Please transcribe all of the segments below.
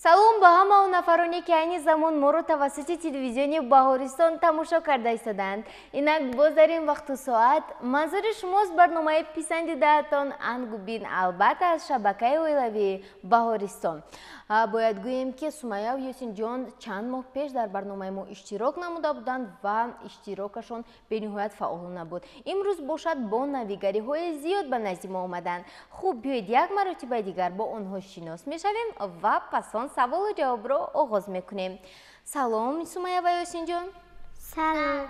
Салом ба ҳама он нафароне, ки айни замон моро тавассути телевизиони Баҳористон тамошо карда истодаанд. Инак боз дар ин вақту соат манзури шумост барномаи писандидаатон Ангубин, албатта аз шабакаи оилавии Баҳористон. Бояд гӯем, ки Сумайя Ёсинҷон чанд моҳ пеш дар барномаи мо иштирок намуда буданд ва иштирокашон бениҳоят фаъолона буд. Имрӯз бошад бо навигариҳои зиёд ба назди мо омаданд. Хуб, биёед як маротибаи дигар бо онҳо шинос мешавем ва пас он саволу ҷавобро оғоз мекунем. Салом, Сумайя ва Ёсинҷон. Салом.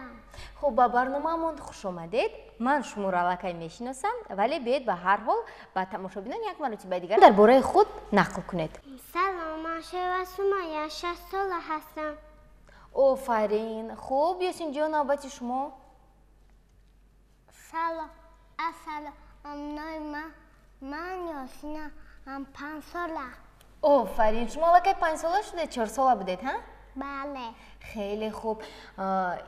Хуб, ба барномаамон хуш омадед. Ман шуморо аллакай мешиносам, вале биёед ба ҳар ҳол ба тамошобинон як маротибаи дигар дар бораи худ нақл кунед. Салом, ман Шева Сумайя, 6 сола ҳастам. Офарин. Хуб, Ёсинҷон, навбати шумо. Салом, ассалом, номи ман Ёсина, ман 5 сола. Офарин, шумо аллакай 5 сола шудед, 4 сола будед, ҳа? Бале. Хеле хуб.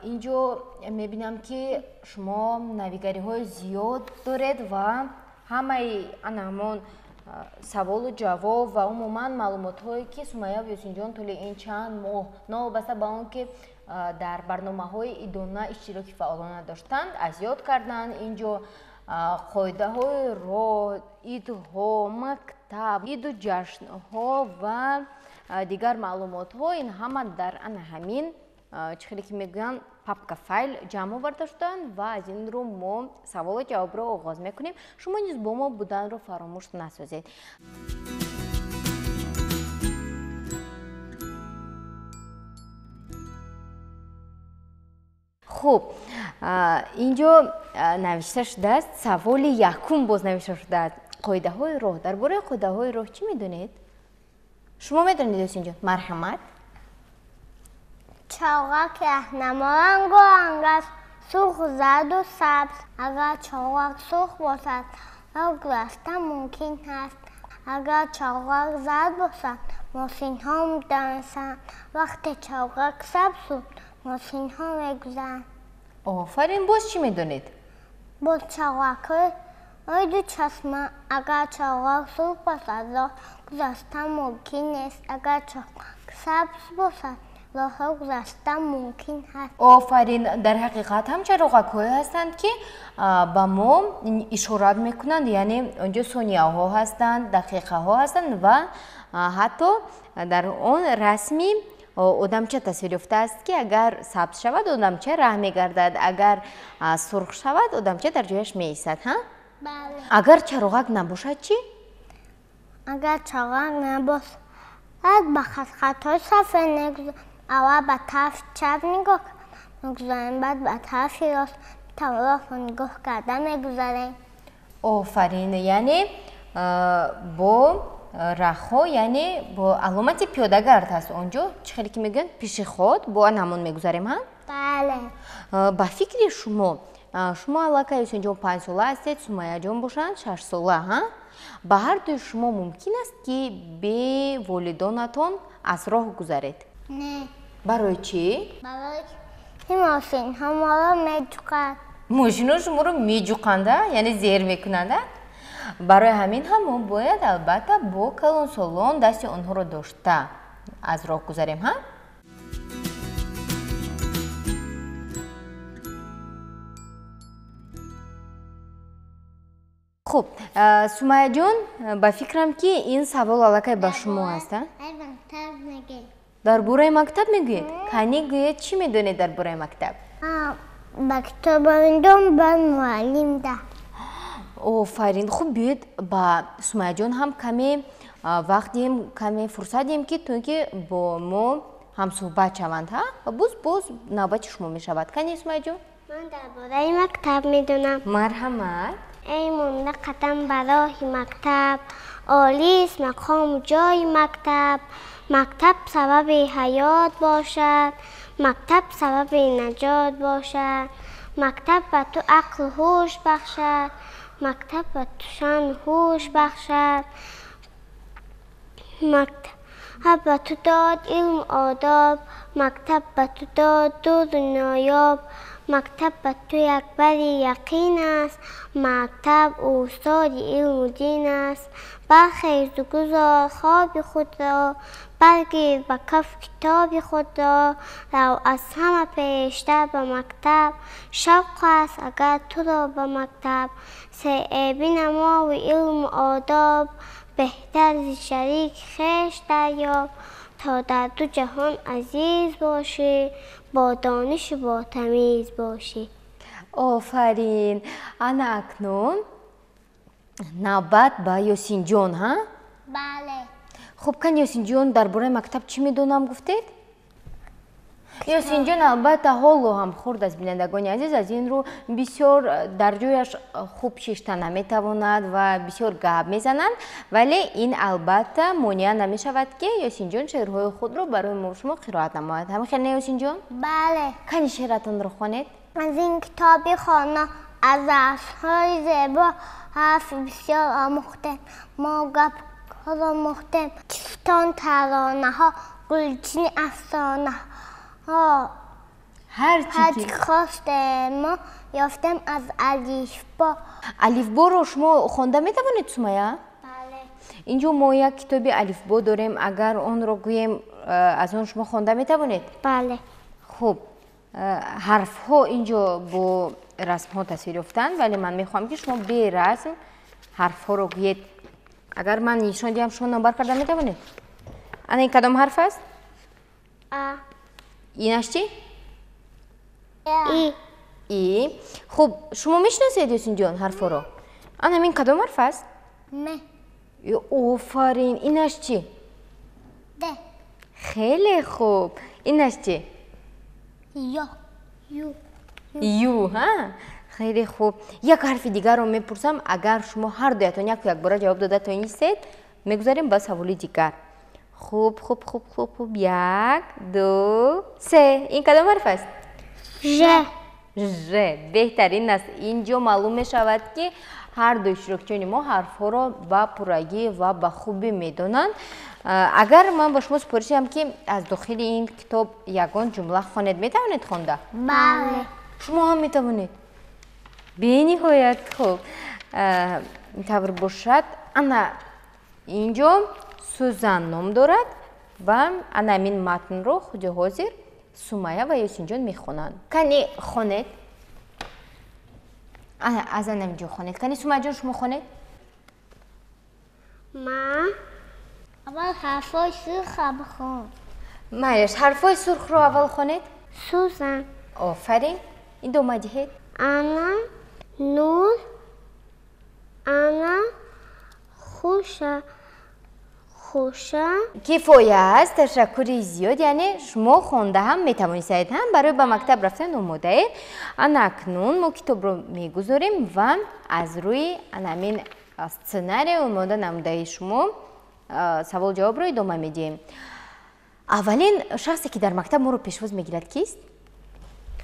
Инҷо мебинам, ки шумо навигариҳои зиёд доред ва ҳамаи ана ҳамон саволу ҷавоб ва умуман маълумотҳое, ки Сумайя Ёсинҷон тӯли ин чанд моҳ, новобаста ба он ки дар барномаҳои идона иштироки фаъолона доштанд, аз ёд карданд. Инҷо қоидаҳои роҳ, идҳо, мактаб, иду ҷашнҳо ва дигар маълумотҳо, ин ҳама дар ана ҳамин, чӣ хеле ки мегӯянд, папка, файл ҷамъ оварда шуданд ва аз ин рӯ мо саволу ҷавобро оғоз мекунем. Шумо низ бо мо буданро фаромӯш насозед. Хуб, инҷо навишта шудааст, саволи якум боз навишта шудааст: қоидаҳои роҳ. Дар бораи қоидаҳои роҳ чӣ медонед? Шумо медонед, Ёсинҷон? Марҳамат. Чароғак раҳнамо рангоранг аст: сурх, зарду сабз. Агар чароғак сурх бошад, роҳ гузаштан мумкин аст. Агар чароғак зард бошад, мошинҳо медонистанд. Вақте чароғак сабз шуд, мошинҳо мегузаранд. Офарин. Боз чӣ медонед? Боз чароғакҳои ду чашма. Агар чароғак сурх бошад, роҳ гузаштан мумкин нест. Агар чароғак сабз бошад, роҳҳо гузаштан мумкин аст. Офарин. Дар ҳақиқат ҳам чароғакҳое ҳастанд, ки ба мо ишорат мекунанд, яъне онҷо сонияҳо ҳастанд, дақиқаҳо ҳастанд ва ҳатто дар он расми одамча тасвир ёфтааст, ки агар сабз шавад, одамча раҳ мегардад, агар сурх шавад, одамча дар ҷояш меистад, ҳа? Бале. Агар чароғак набошад чӣ? Агар чароғак набошад, ба хатхатҳои сафед мегузарем. Аввал ба тарафи чап нигоҳ мегузарем, баъд ба тарафи рост, роҳро нигоҳ карда мегузарем. Офарин. Яъне бо раҳҳо, яъне бо аломати пиёдагард ҳаст он ҷо, чӣ хеле ки мегӯянд, пешеход, бо ан ҳамон мегузарем, ҳа? Бале. Ба фикри шумо, шумо аллакай, Ёсинҷон, 5 сола ҳастед, Сумайяҷон бошанд 6 сола, ҳа? Ба ҳар дуи шумо мумкин аст, ки бе волидонатон аз роҳ гузаред? Не. Барои чӣ? Барои ки мошинҳо моро меҷуқанд. Мошинҳо шуморо меҷуқанда, яъне зер мекунанда. Барои ҳамин ҳам мо бояд албатта бо калонсолон дасти онҳоро дошта аз роҳ гузарем, ҳа? Хуб, Сумайяҷон, ба фикрам, ки ин савол аллакай ба шумо аст, а? Дар бораи мактаб мегӯед? Кани, гӯед, чӣ медонед дар бораи мактаб? Мактаб ба муаллим да. Офарин. Хуб, биёед ба Сумайяҷон ҳам каме вақт диҳем, каме фурсат диҳем, ки то ин ки бо мо ҳамсӯҳбат шаванд, ҳа? Ва боз навбати шумо мешавад. Кани, Сумайяҷон. Ман дар бораи мактаб медонам. Марҳамат. Эй монда қадам ба роҳи мактаб, олист мақому ҷои мактаб. Мактаб сабаби ҳаёт бошад, мактаб сабаби наҷот бошад. Мактаб ба ту ақлу ҳуш бахшад, мактаб ба ту шаъну ҳуш бахшад. Мактаб ба ту дод илму одоб, мактаб ба ту дод дури ноёб. Мактаб ба ту як бари яқин аст, мактаб устоди илму дин аст. Бархез ва гузор хоби худро, баргир ба каф китоби худро, рав аз ҳама пештар ба мактаб, шавқ аст агар туро ба мактаб, сеъби намои илму одоб, беҳтар зи шарики хеш дарёб, то дар ду ҷаҳон азиз бошӣ, бо донишу бо тамиз бошӣ. Офарин! Ана акнун навбат ба Ёсинҷон, ҳа? Бале. Хуб, кани Ёсинҷон, дар бораи мактаб чӣ медонам гуфтед? Ёсинҷон албатта ҳоло ҳам хурд аст, бинандагони азиз, аз ин рӯ бисёр дар ҷояш хуб шишта наметавонад ва бисёр гап мезананд, вале ин албатта монеа намешавад, ки Ёсинҷон шеърҳои худро барои мо шумо қироат намояд. Ҳамин хел не, Ёсинҷон? Бале. Кани шеъратонро хонед. Аз ин китоби хона, аз дарсҳои зебо ҳарфи бисёр омӯхтем, мо гапҳоро омӯхтем, чистон таронаҳо, гулчини афсонаҳо, ҳар ҳарчи хостем мо ёфтем аз алифбо. Алифборо шумо хонда метавонед, Сумая? Бале. Инҷо мо як китоби алифбо дорем, агар онро гӯем, аз он шумо хонда метавонед? Бале. Хуб, ҳарфҳо инҷо бо расмҳо тасвир ёфтанд, вале ман мехоҳам, ки шумо бе расм ҳарфҳоро гӯед. Агар ман нишон диҳам, шумо номбар карда метавонед? Ана ин кадом ҳарф аст? А. Инаш чӣ? И. И. Хуб, шумо мешиносед, Ёсинҷон, ҳарфҳоро? Ана ин кадом ҳарф аст? М. Офарин. Инаш чӣ? Д. Хеле хуб. Инаш чӣ? Ё. Ю. Ю, ҳа? Хеле хуб. Як ҳарфи дигарро мепурсам, агар шумо ҳар дуятон яку якбора ҷавоб дода тонистед, мегузарем ба саволи дигар. Хуб, хуб, хуб, хуб, хуб. Як, ду, се. Ин кадом ҳарф аст? Ж. Ж. Беҳтарин аст. Инҷо маълум мешавад, ки ҳар ду иштирокчиёни мо ҳарфҳоро ба пуррагӣ ва ба хубӣ медонанд. Агар ман ба шумо супориш диҳам, ки аз дохили ин китоб ягон ҷумла хонед, метавонед хонда? Бале. Шумо ҳам метавонед? Бениҳоят хуб. Ин тавр бошад, ана инҷо Сӯзан ном дорад ва ана ҳамин матнро худи ҳозир Сумая ва Ёсинҷон мехонанд. Кани хонед. Аз ана инҷо хонед. Кани Сумаяҷон, шумо хонед. Ма аввал ҳарфҳои сурхро бихон. Майлаш, ҳарфҳои сурхро аввал хонед. Сӯзан. Офарин. Идома диҳед. Ана нур, ана хуша, хуша. Кифоя аст, ташаккури зиёд. Яъне шумо хонда ҳам метавонистед, ҳам барои ба мактаб рафтан омодаед. Ана акнун мо китобро мегузорем ва аз рӯи ана ҳамин сценария омода намудаи шумо савол ҷавобро идома медиҳем. Аввалин шахсе, ки дар мактаб моро пешвоз мегирад, кист?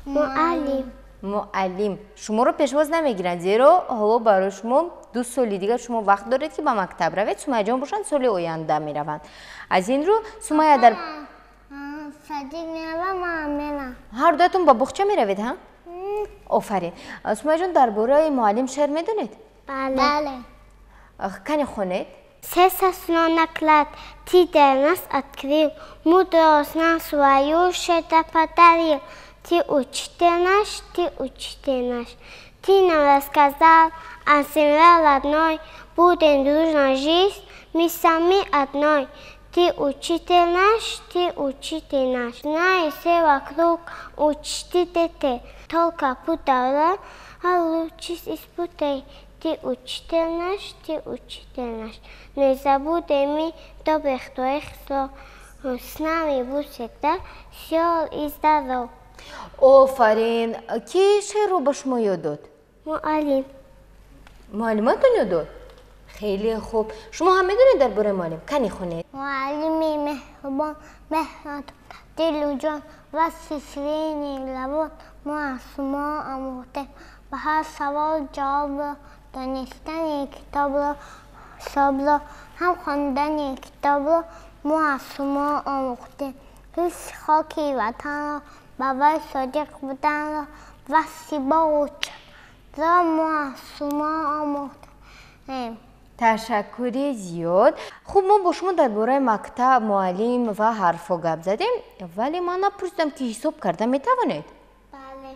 Муаллим. Муаллим. Шуморо пешвоз намегиранд, зеро ҳоло барои шумо 2 соли дигар шумо вақт доред, ки ба мактаб равед. Сумаяҷон бошанд, соли оянда мераванд. Аз ин рӯ Сумая дар Садиқ меравам, ман мерам. Ҳар дуятон ба боғча меравед, ҳа? Офарин. Сумаяҷон, дар бораи муаллим шеър медонед? Бале. Кани хонед. Се сосну наклад ты для нас открыл, мудрость нам свою щедро подарил. Ты учитель наш, ты учитель наш, ты нам рассказал о земле родной, будем дружно жить мы сами одной. Ты учитель наш, ты учитель наш, знай все вокруг, учитель ты, только путь добра, а лучше испутай. Ты учитель наш, ты учитель наш, не забудем мы добрых твоих слов, с нами будь всегда сил и здоров. Офарин. Ки шеърро ба шумо ёд дод? Муаллим. Муаллиматон ёд дод? Хеле хуб. Шумо ҳам медонед дар бораи муаллим? Кани хонед. Муаллими меҳрубон, меҳрат дилу ҷон, васфи ширини лабон мо аз шумо омӯхтем. Ба ҳар савол ҷавобро, донистани китобро, ҳисобро, ҳам хондани китобро мо аз шумо омӯхтем. Ҳифзи хоки ватанро, ба вай содиқ буданро, васфи боғу чаманро мо аз шумо омӯхтем. Ташаккури зиёд. Хуб, мо бо шумо дар бораи мактаб, муаллим ва ҳарфҳо гап задем, вале ман напурсидам, ки ҳисоб карда метавонед? Бале.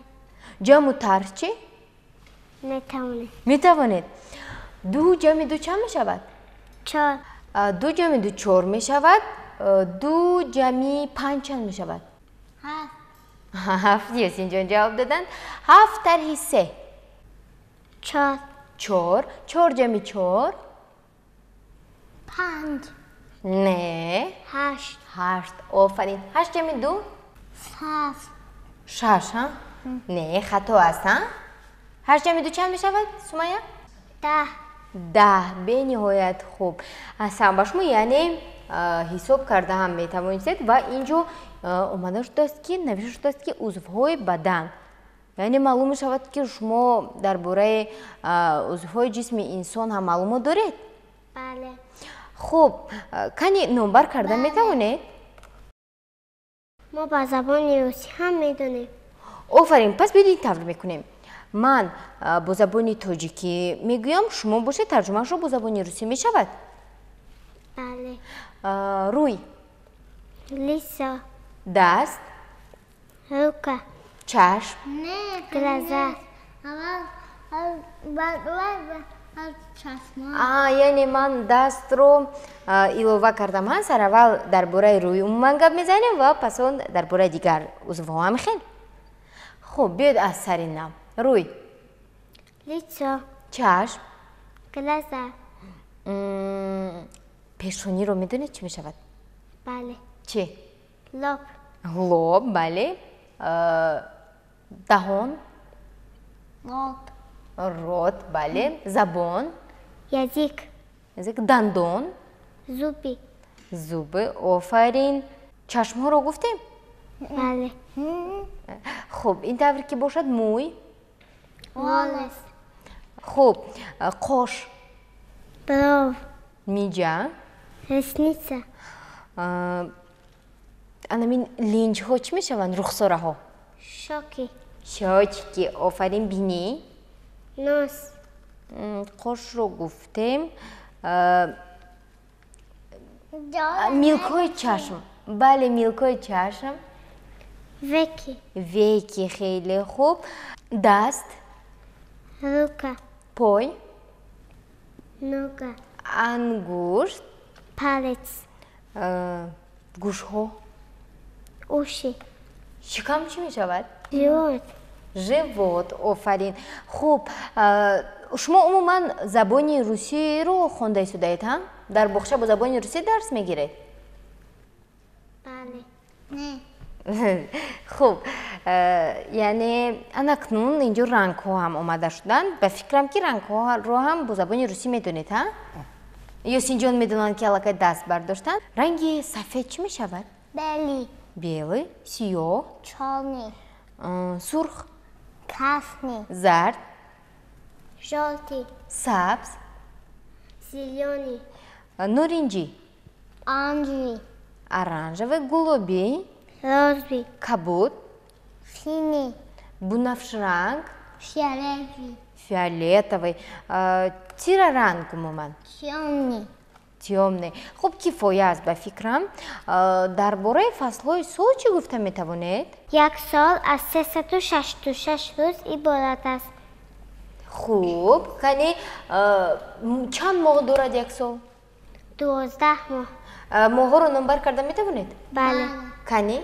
Ҷамъу тарҳ чӣ? Метавонем. Метавонед. Ду ҷамъи ду чанд мешавад? Чор. Ду ҷамъи ду чор мешавад. Ду ҷамъи панҷ чанд мешавад? Ҳафт. Ҳафт. Ёсинҷон ҷавоб доданд. Ҳафт тарҳи се? Чор. Чор. Чор ҷамъи чор? Панҷ. Не. Ҳашт. Ҳашт, офарин. Ҳашт ҷамъи ду? Шаш. Шаш, ҳа? Не, хато аст, ҳа? Ҳашт ҷамъи ду чанд мешавад, Сумая? 10. 10. Бениҳоят хуб. Аҳсан ба шумо, яъне ҳисоб карда ҳам метавонистед. Ва ин ҷо омада шудааст, ки навишта шудааст, ки узвҳои бадан, яъне маълум мешавад, ки шумо дар бораи узвҳои ҷисми инсон ҳам маълумот доред? Бале. Хуб, кани номбар карда метавонед? Мо ба забони русӣ ҳам медонем. Офарин, пас биёед ин тавр мекунем. Ман бо забони тоҷикӣ мегӯям, шумо бошед тарҷумаашро бо забони русӣ, мешавад? Бале. Рӯй. Лицо. Даст. Рука. Чашм. Глаза. Яъне ман дастро илова кардам, ҳа? Сараввал дар бораи рӯй умуман гап мезанем ва пас он дар бораи дигар узвҳо, ҳам хел? Хуб, биёед аз сари нав. Рӯй. Лицо. Чашм. Глаза. Пешониро медонед, чӣ мешавад? Бале. Чӣ? Лоб. Лоб, бале. Даҳон? Рот. Рот, бале. Забон? Язык. Язык. Дандон? Зубы. Зубы, офарин. Чашмҳоро гуфтем? Бале. Хуб, ин тавр ки бошад, мӯй? Волос. Хуб, қош? Бровь. Миҷа? Ресница. Анамин линҷҳо чӣ мешаванд, рухсораҳо? Щёки. Щёчки, офарин. Бинӣ? Нос. Қошро гуфтем. Милкҳои чашм, бале, милкҳои чашм? Веки. Веки, хеле хуб. Даст? Рука. Пой? Нога. Ангушт? Палец. Гӯшҳо? Уши. Шикам чӣ мешавад? Живот. Живот, офарин. Хуб, шумо умуман забони русиро хонда истодаед, ҳа? Дар боғча бо забони русӣ дарс мегиред? Бале. Хуб, яъне анакнун инҷо рангҳо ҳам омада шуданд. Ба фикрам, ки рангҳоро ҳам бо забони русӣ медонед, ҳа? Ёсинҷон медонанд, ки аллакай даст бардоштанд. Ранги сафед чӣ мешавад? Белый. Белый. Сиёҳ? Чёрный. Сурх? Красный. Зард? Жёлтый. Сабз? Зелёный. Норинҷӣ? Оранжевый. Оранжевый. Гулобӣ? Розовый. Кабуд? Синий. Бунафшранг? Фиолетовый. Фиолетовый. Тираранг умуман? Тёмный. Тёмный. Хуб, кифоя аст, ба фикрам. Дар бораи фаслҳои сол чӣ гуфта метавонед? Як сол аз 366 рӯз иборат аст. Хуб, кани, чанд моҳ дорад як сол? 12 моҳ. Моҳҳоро номбар карда метавонед? Бале. Кани?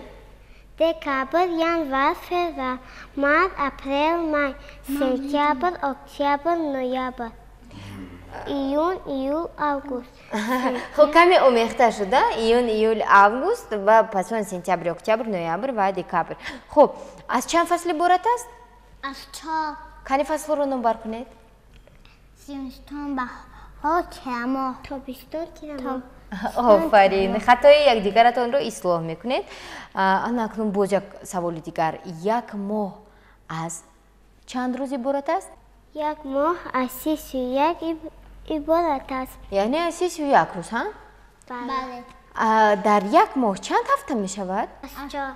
Декабр, январ, феврал, март, апрел, май, сентябр, октябр, ноябр, июн, июл, август. Хуб, каме омехта шуда: июн, июл, август ва пас он сентябр, октябр, ноябр ва декабр. Хуб, аз чанд фасл иборат аст? Аз чор. Кани, фаслҳоро номбар кунед. Зимистон, баҳор, тирамоҳ, тобистон, тирамоҳ. Офарин, хатои якдигаратонро ислоҳ мекунед. Ана акнун боз як саволи дигар: як моҳ аз чанд рӯз иборат аст? Як моҳ аз 31 иборат аст. Яъне аз 31 рӯз, ҳа? Бале. Дар як моҳ чанд ҳафта мешавад? Аз чор.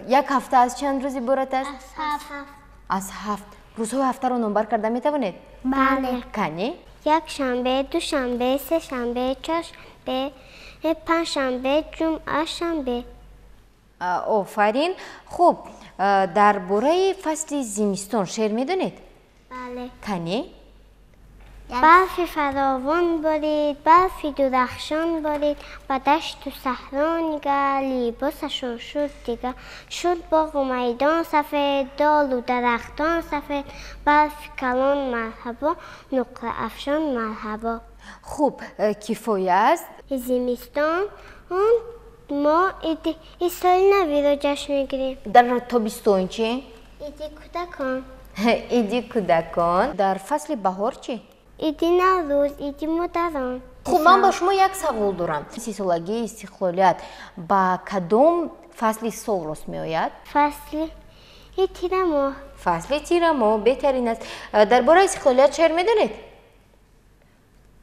Як ҳафта аз чанд рӯз иборат аст? Аз ҳафт. Аз ҳафт. Рӯзҳои ҳафтаро номбар карда метавонед? Бале. Кани? Якшанбе, душанбе, сешанбе, чоршанбе, панҷшанбе, ҷумъа, шанбе. Офарин. Хуб, дар бораи фасли зимистон шеър медонед? Бале. Кане? Барфи фаровон борид, барфи дурахшон борид, ба дашту саҳро нигар, либосашон шуд дигар. Шуд боғу майдон сафед, долу дарахтон сафед, барфи калон марҳабо, нуқраафшон марҳабо. Хуб, кифоя аст. Зимистон он мо иди соли навиро ҷашн мегирем. Дар тобистон чӣ? Иди кӯдакон. Иди кӯдакон. Дар фасли баҳор чӣ? Иди Наврӯз, иди модарон. Хуб, ман ба шумо як савол дорам. 30-солагии истиқлолият ба кадом фасли сол рост меояд? Фасли тирамоҳ. Фасли тирамоҳ беҳтарин аст. Дар бораи истиқлолият шеър медонед?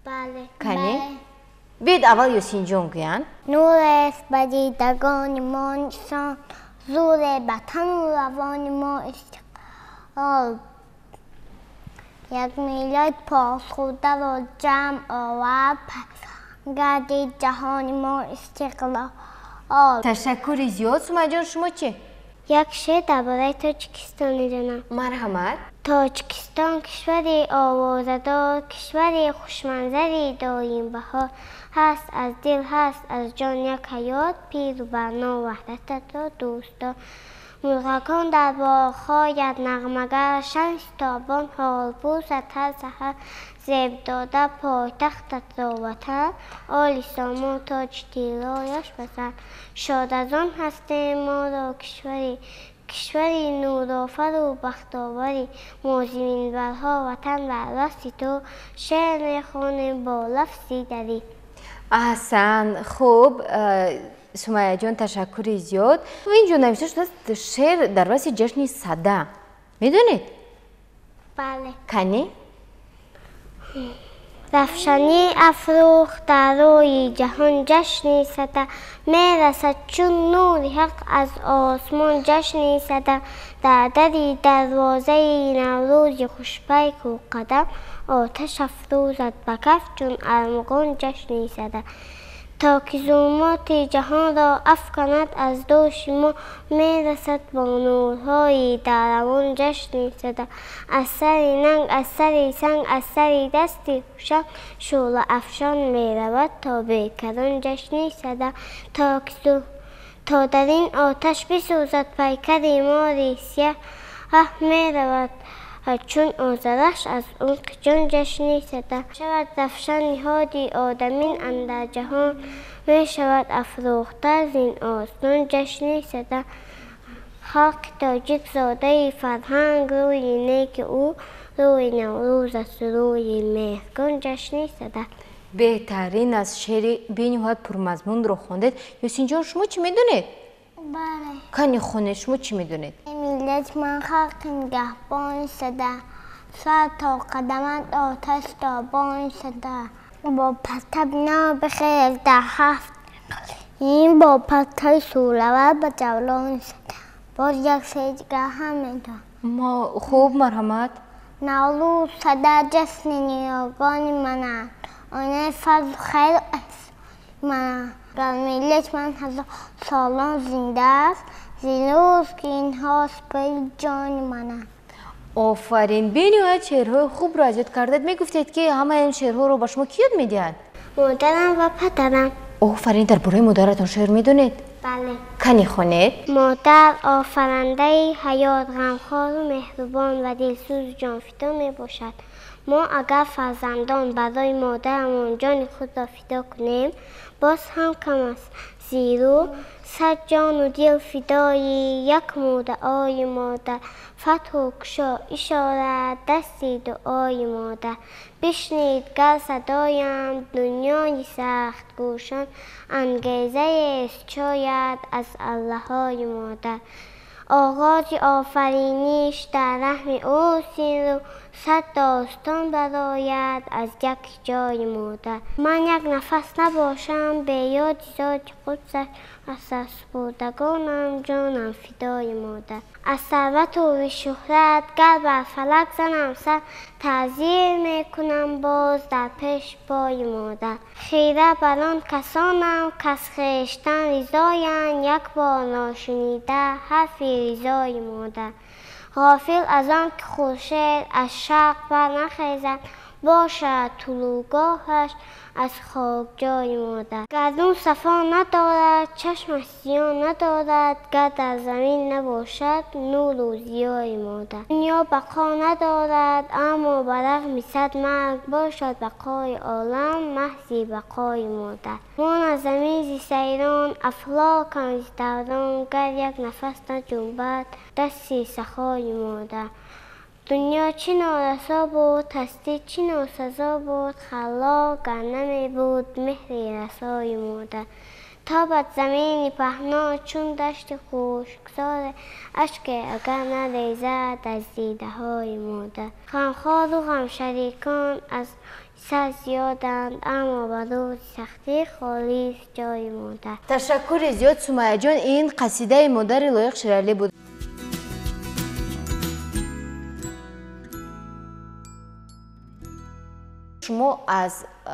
Бале. Кане? Биёед, аввал Ёсинҷон гӯянд. Нурест ба дидагони мо нишон, зуре ба тану равони мо истиқлол. Як миллат посхударо ҷамъ овард, гардид ҷаҳони мо истиқлол. Ташаккури зиёд. Сумайяҷон, шумо чӣ? Як шеър дар бораи Тоҷикистон медонам. Марҳамат. Тоҷикистон кишвари овозадор, кишвари хушманзари доимбаҳор. Ҳаст аз дил, ҳаст аз ҷон як ҳаёт, пиру барно ваҳдататро дӯстдор. Мурғакон дар боғҳоят нағмагар, шамси тобон ҳолбусад ҳар саҳар. Зеб дода пойтахтатро ватан, оли сомон тоҷи тиллояш ба сар. Шод аз он ҳастем моро кишвари, кишвари нурофару бахтоварӣ. Мо зиминбарҳо ватан бар васфи ту, шеър мехонем бо лафзи дарӣ. Аҳсан. Хуб, Сумайяҷон, ташаккури зиёд. Инҷо навишта шудааст шеър дар васфи ҷашни Сада. Медонед? Бале. Кане? Равшанӣ афрӯхт дар рӯи ҷаҳон ҷашни Сада, мерасад чун нури ҳақ аз осмон ҷашни Сада. Дар дари дарвозаи Наврӯзи хушпайку қадам, оташ афрӯзад ба каф чун армуғон ҷашни Сада. То ки зулмоти ҷаҳонро афканад аз дӯши мо, мерасад бо нурҳои даравон ҷашни Сада. Аз сари нанг, аз сари санг, аз сари дасти хушанг, шӯълаафшон меравад то бекарон ҷашни Сада. То дар ин оташ бисӯзад пайкари мори сиёҳ, меравад чун озарахш аз умқи ҷон ҷашни Сада. Шавад равшан ниҳоди одамин андар ҷаҳон, мешавад афрӯхта зин осмон ҷашни Сада. Халқи тоҷик зодаи фарҳанг, рӯи неки ӯ рӯи Наврӯз аст, рӯи меҳргон ҷашни Сада. Беҳтарин аз шеъри бениҳоят пурмазмунро хондед. Ёсинҷон, шумо чӣ медонед? Бале. Кани хонед, шумо чӣ медонед? Миллат ман халқи нигаҳбони Сада, сар то қадамат оташ тобони Сада. Бо партаби нав бихез дар ҳафт ин, бо партави сӯлавар ба ҷавлони Сада. Боз як шеъри дигар ҳам медонам. Мо хуб, марҳамат. Наврӯз Сада ҷашни ниёгони ман аст, оинаи фазлу хайру эҳсони ман аст. Гар миллати ман ҳазор солон зинда аст, зин рӯз ки инҳо сипари ҷони ман аст. Офарин, бениҳоят шеърҳои хубро аз ёд кардед. Мегуфтед, ки ҳамаи ин шеърҳоро ба шумо кӣ ёд медиҳад? Модарам ва падарам. Офарин, дар бораи модаратон шеър медонед? Бале. Кани хонед? Модар офарандаи ҳаёт, ғамхору меҳрубон ва дилсӯзу ҷонфидо мебошад. Мо агар фарзандон барои модарамон ҷони худро фидо кунем, боз ҳам кам аст, зеро сад ҷону дил фидои як муддаои модар. Фатҳу кушо ишорат дасти дуои модар. Бишнид гар садоям дунёи сахтгӯшон, ангезаест шояд аз аллаҳои модар. Оғози офариниш дар раҳми ӯ сиру Сад достон барояд аз як ҷои модар. Ман як нафас набошам бе ёди зоти қудсаш, аз сарсупурдагонам ҷонам фидои модар. Аз сарвату шӯҳрат гар бар фалак занам сар, таъзир мекунам боз дар пеши пои модар. Хира бар он касонам каз хештан ризоянд, як бор ношунида ҳарфи ризои модар. Ғофил аз он ки хуршед аз шарқ барнахезад, бошад тулӯгоҳаш аз хокҷои модар. Гардун сафо надорад, чашмаш зиён надорад, гар дар замин набошад нуру зиёи модар. Дунё бақо надорад, аммо ба рағми сад марг, бошад бақои олам маҳзи бақои модар. Мон аз замин зи сайрон, афлокам зи даврон, гар як нафас наҷунбад дасти сахои модар. Дунё чӣ норасо буд, ҳастӣ чӣ носазо буд, халлоқ гар намебуд меҳри расои модар. Тобад замини паҳно чун дашти хушксоре, ашке агар нарезад аз дидаҳои модар. Ғамхору ғамшарикон аз сар зиёданд, аммо ба рӯзи сахтӣ холист ҷои модар. Ташаккури зиёд, Сумайяҷон. Ин қасидаи модари Лоиқ Шералӣ буд. Шумо аз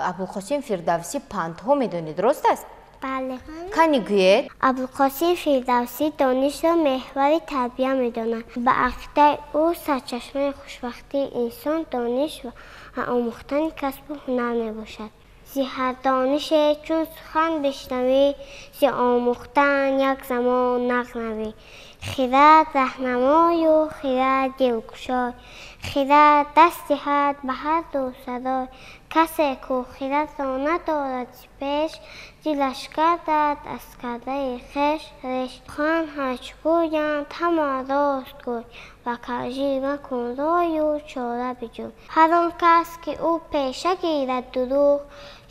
Абулқосим Фирдавсӣ пандҳо медонед, рост аст? Бале. Кани гӯед? Абулқосим Фирдавсӣ донишро меҳвари тарбия медонад. Ба ақидаи ӯ сарчашмаи хушбахтии инсон дониш ва омӯхтани касбу ҳунар мебошад. Зи ҳар донише чун сухан бишнавӣ, зи омӯхтан як замон нағнавӣ. Хирад раҳнамою хирад дилкушой, хирад даст диҳад ба ҳар ду сарой. Касе ку хирадро надорад зи пеш, дилаш гардад аз кардаи хеш реш. Сухан ҳарчи гӯянд ҳама рост гӯй, ва кажӣ макун рою чора биҷӯй. Ҳар он кас ки ӯ пеша гирад дурӯғ,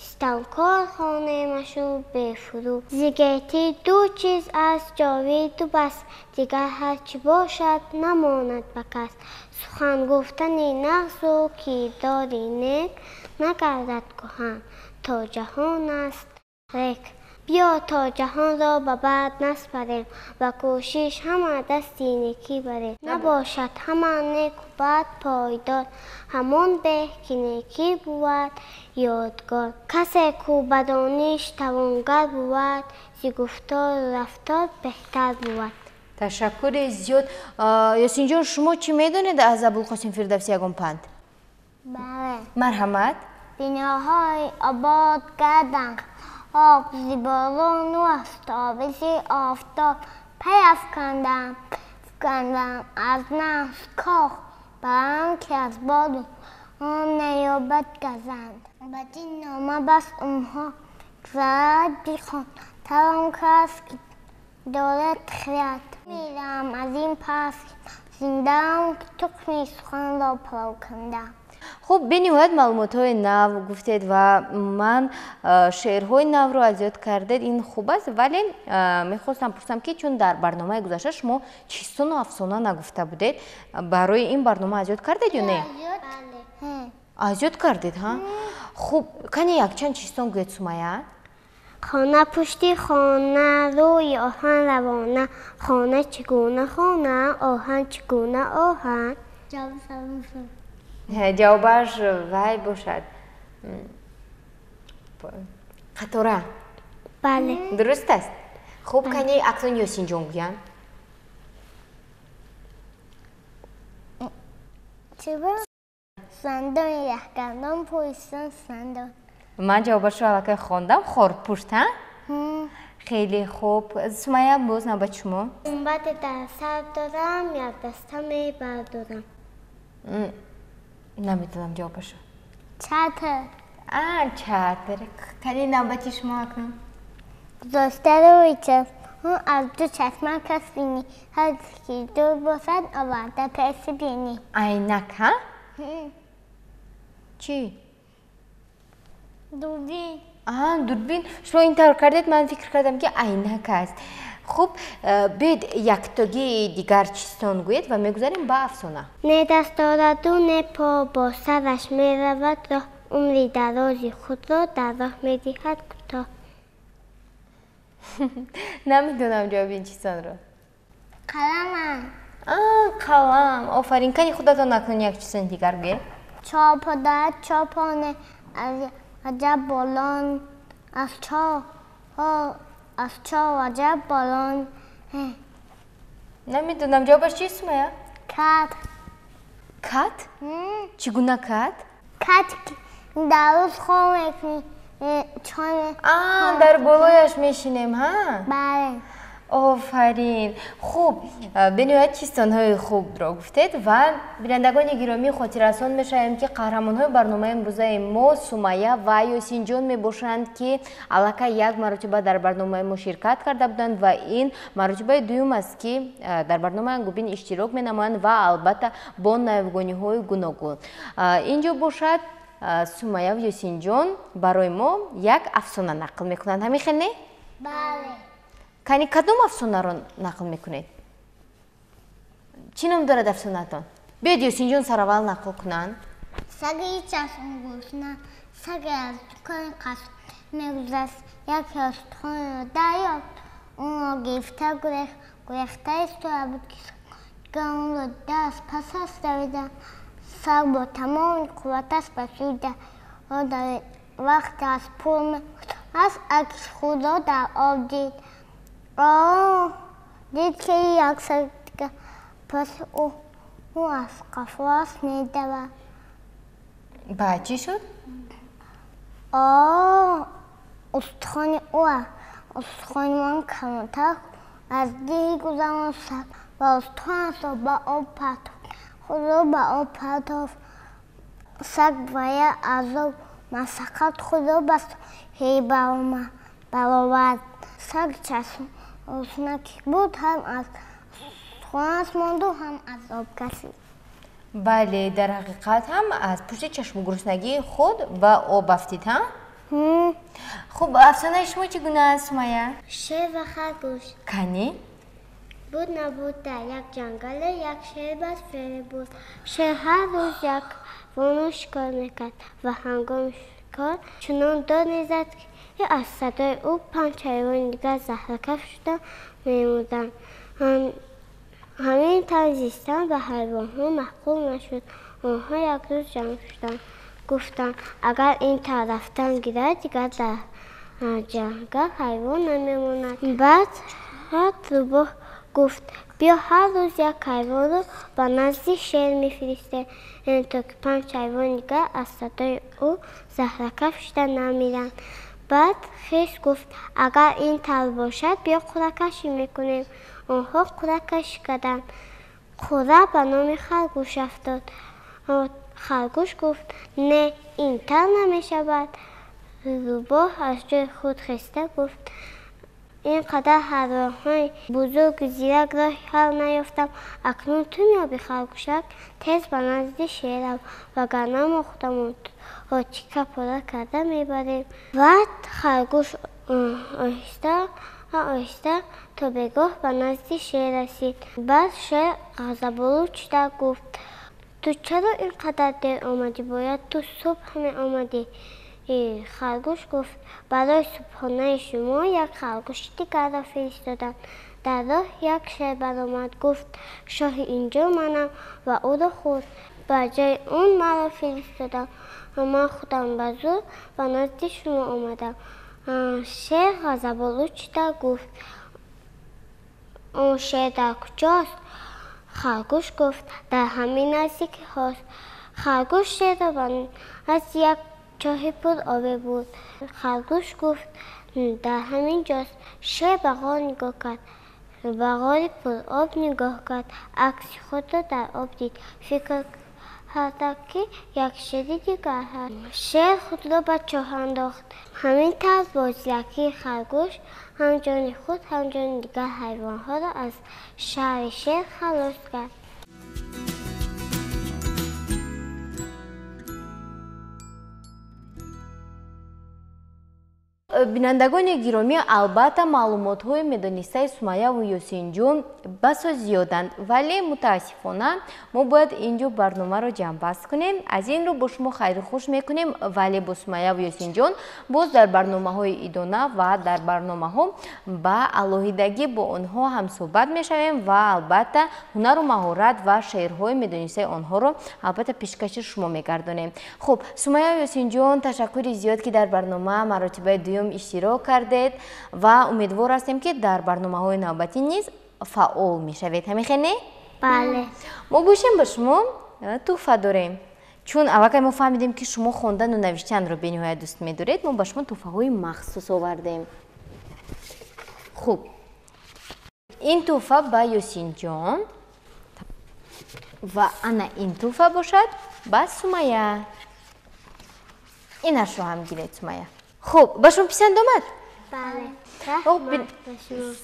ситамкор хонемашу бефурӯғ. Зи гетӣ ду чиз аст ҷовиду бас, дигар ҳар чӣ бошад намонад ба кас. Сухан гуфтани нағзу кирдори нек, нагардад кӯҳан то ҷаҳон аст рек. Биё то ҷаҳонро ба бад наспарем, ва кӯшиш ҳама дасти некӣ барем. Набошад ҳама неку бад пойдор, ҳамон беҳ ки некӣ бувад ёдгор. Касе ку ба дониш тавонгар бувад, зи гуфтору рафтор беҳтар бувад. Ташаккури зиёд. Ёсинҷон, шумо чӣ медонед аз Абулқосим Фирдавсӣ ягон панд? Бале. Марҳамат. Биноҳои обод гарданд, об зи борону аз тобиши офтоб. Пай афкандам, фикандам аз нафс коҳ, барам ки аз боду он наёбад газанд. Бадин нома бас умҳо гузарад бихон, тавон кас ки дорад хирад. Мирам аз ин пас зиндаам, ки тухми суханро парокандам. Хуб, бениҳоят маълумотҳои нав гуфтед ва ман шеърҳои навро аз ёд кардед, ин хуб аст, вале мехостам пурсам ки чун дар барномаи гузашта шумо чистону афсона нагуфта будед, барои ин барнома аз ёд кардед ё не? Аз ёд кардед, ҳа? Хуб, кани якчанд чистон гӯед, Сумайя? Хона пушти хона рӯи оҳан равона, хона чӣ гуна хона, оҳан чӣ гуна оҳан. Ҷавобаш вай бошад. Қатора. Бале. Дуруст аст? Хуб, кани акнун Ёсинҷон гӯянд. Сандон яхгардон пӯйсон сандон. Ман ҷавобашро аллакай хондам. Хорпушт, ҳа? Хеле хуб. Сумайя, боз навбати шумо. Гунбаде дар сар дорам, якдаста мебардорам. Наметавонам ҷавобашро. Чатр. Чатр. Кани навбати шумо акнун? Гузошта рӯи чашм, аз ду чашма кас бинӣ, ҳар ки дур бошад оварда пеши бинӣ. Айнак, ҳа? Чӣ? Дурбин. Дурбин. Шумо ин тавр кардед, ман фикр кардам ки айнак аст. Хуб, биёед яктогии дигар чистон гӯед ва мегузарем ба афсона. Не даст дораду не по, бо сараш меравад роҳ, умри дарози худро дар роҳ медиҳад кӯтоҳ. Намедонам ҷавоби ин чистонро. Қаламам. Қалам. Офарин. Кани худатон акнун як чистони дигар гӯед. Чопода чопоне аз аҷаб болон, аз чоҳ аз чоҳ аҷаб болон. Намедонам ҷавобаш чист, Сумая? Кат. Кат? Чӣ гуна кат? Кат дар рӯз хоб мекунӣ. Дар болояш мешинем, ҳа? Бале. Офарин. Хуб, бениҳоят чистонҳои хубро гуфтед ва бинандагони гиромӣ, хотиррасон мешавем, ки қаҳрамонҳои барномаи имрӯзаи мо Сумая ва Ёсинҷон мебошанд, ки аллакай як маротиба дар барномаи мо ширкат карда буданд ва ин маротибаи дуюм аст, ки дар барномаи Ангубин иштирок менамоянд ва албатта бо навгониҳои гуногун. Ин ҷо бошад Сумая ва Ёсинҷон барои мо як афсона нақл мекунанд. Ҳамин хел не? Бале. Кани кадом афсонаро нақл мекунед? Чӣ ном дорад афсонаатон? Биёед Ёсинҷон сараввал нақл кунанд. Саги чашмгурусна, саге аз дукони қаср мегузашт, яке устухонро дарёфт, онро гирифта гурехт, гурехта истода буд, ки дигар онро дида аз пасаш давида. Саг бо тамоми қувваташ ба сӯи дарё давид. Вақте аз пул мегузашт, акси худро дар об дид. Дид, ки як саги дигар паси ӯ аз қафоаш медавад. Баъд чӣ шуд? Устухони ӯ устухони ман калонтар аз диҳи гузарон. Саг ва устухонашро ба об партофт, худро ба об партофт. Саг ба як азоб машаққат худро ба соҳил баровард. Саг чашмгурусна ки буд, ҳам аз устухонаш монду, ҳам аз об кашид. Бале, дар ҳақиқат ҳам аз пушти чашмгуруснагии худ ба об афтид, ҳа? Хуб, афсонаи шумо чӣ гуна аст, Сумая? Шер ва харгӯш. Кани? Буд набуд, дар як ҷангале як шер бас фере буд. Шер ҳар рӯз як воно шикор мекард ва ҳангоми шикор чунон дод мезад, ки аз садои ӯ панҷ ҳайвони дигар заҳракаф шуда мемурданд. Ҳамин тавр зистан ба ҳайвонҳо маъқул нашуд. Онҳо як рӯз ҷамъ шуданд, гуфтанд, агар ин тавр рафтан гирад, дигар дар ҷангал ҳайвон намемонад. Баъд рӯбоҳ гуфт, биё ҳар рӯз як ҳайвонро ба назди шер мефиристем, то ки панҷ ҳайвони дигар аз садои ӯ заҳракаф шуда намиранд. Баъд хирс гуфт, агар ин тавр бошад, биё қуръакашӣ мекунем. Онҳо қуръакашӣ карданд. Қуръа ба номи харгӯш афтод. Харгӯш гуфт, не, ин тавр намешавад. Рӯбоҳ аз ҷои худ хеста гуфт, ин қадар ҳайвонҳои бузургу зирак роҳи ҳал наёфтам, акнун ту меёби харгӯшак, тез ба назди шер рав, вагарна мо худамонро тика пора карда мебарем. Баъд харгӯш оҳиста оҳиста то бегоҳ ба назди шер расид. Баъд шер ғазаболуд шуда гуфт, ту чаро ин қадар дер омадӣ? Бояд ту субҳ меомадӣ. Харгӯш гуфт, барои субҳонаи шумо як харгӯши дигарро фиристодам. Дар роҳ як шер баромад, гуфт, шоҳи инҷо манам ва ӯро хӯрд. Ба ҷои он маро фиристодам ва ман худам ба зур ба назди шумо омадам. Шер ғазаболуд шуда гуфт, он шер дар куҷост? Харгӯш гуфт, дар ҳамин наздикиҳост. Харгӯш шерро ба назди як чоҳи пур обе буд. Харгӯш гуфт, дар ҳамин ҷост. Шер ба ғор нигоҳ кард, ба ғори пуроб нигоҳ кард, акси худро дар об дид. Фикр кард, ки як шери дигар ҳаст. Шер худро ба чоҳ андохт. Ҳамин тавр бо зиракии харгӯш ҳам ҷони худ, ҳам ҷони дигар ҳайвонҳоро аз шарри шер халос кард. Бинандагони гиромӣ, албатта маълумотҳои медонистаи Сумайяву Ёсинҷон басо зиёданд, вале мутаассифона мо бояд ин ҷо барномаро ҷамъбаст кунем. Аз ин рӯ бо шумо хайру хуш мекунем, вале бо Сумайяву Ёсинҷон боз дар барномаҳои идона ва дар барномаҳо ба алоҳидагӣ бо онҳо ҳамсӯҳбат мешавем ва албатта ҳунару маҳорат ва шеърҳои медонистаи онҳоро албатта пешкаши шумо мегардонем. Хуб, Сумайя, Ёсинҷон, ташаккури зиёд, ки дар барнома маротибаи дуюм иштирок кардед ва умедвор ҳастем, ки дар барномаҳои навбатӣ низ фаъол мешавед. Ҳамин хел не? Бале. Мо гӯшем ба шумо тӯҳфа дорем. Чун аллакай мо фаҳмидем, ки шумо хондану навиштанро бениҳоят дӯст медоред, мо ба шумо тӯҳфаҳои махсус овардем. Хуб, ин тӯҳфа ба Ёсинҷон ва ана ин тӯҳфа бошад ба Сумая. Инашро ҳам гиред, Сумая. Хуб, ба шумо писанд омад? Бале.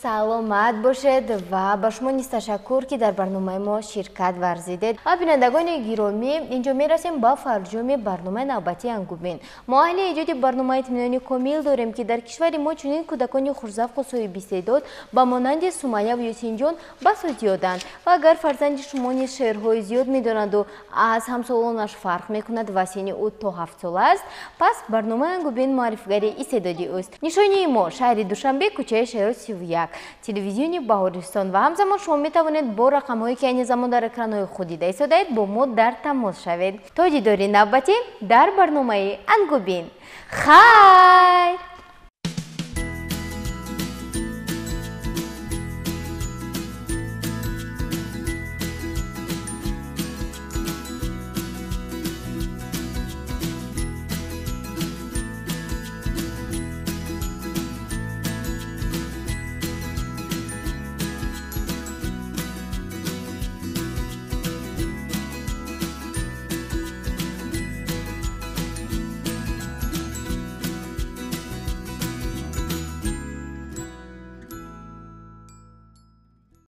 Саломат бошед ва ба шумо низ ташаккур, ки дар барномаи мо ширкат варзидед. Ва бинандагони гиромӣ, инҷо мерасем ба фарҷоми барномаи навбатии Ангубин. Мо аҳли эҷоди барнома итминони комил дорем, ки дар кишвари мо чунин кӯдакони хушзавқу соҳибистеъдод ба монанди Сумайяву Ёсинҷон басо зиёданд ва агар фарзанди шумо низ шеърҳои зиёд медонаду аз ҳамсолонаш фарқ мекунад ва синни ӯ то 7-сола аст, пас барномаи Ангубин муаррифигари истеъдоди ӯст. Нишонии мо: шаҳри Душанбе, кӯчаи Шеро 31, телевизиони Баҳористон. Ва ҳамзамон шумо метавонед бо рақамҳое, ки айни замон дар экранҳои худ дида истодаед, бо мо дар тамос шавед. То дидори навбатӣ дар барномаи Ангубин, хайр.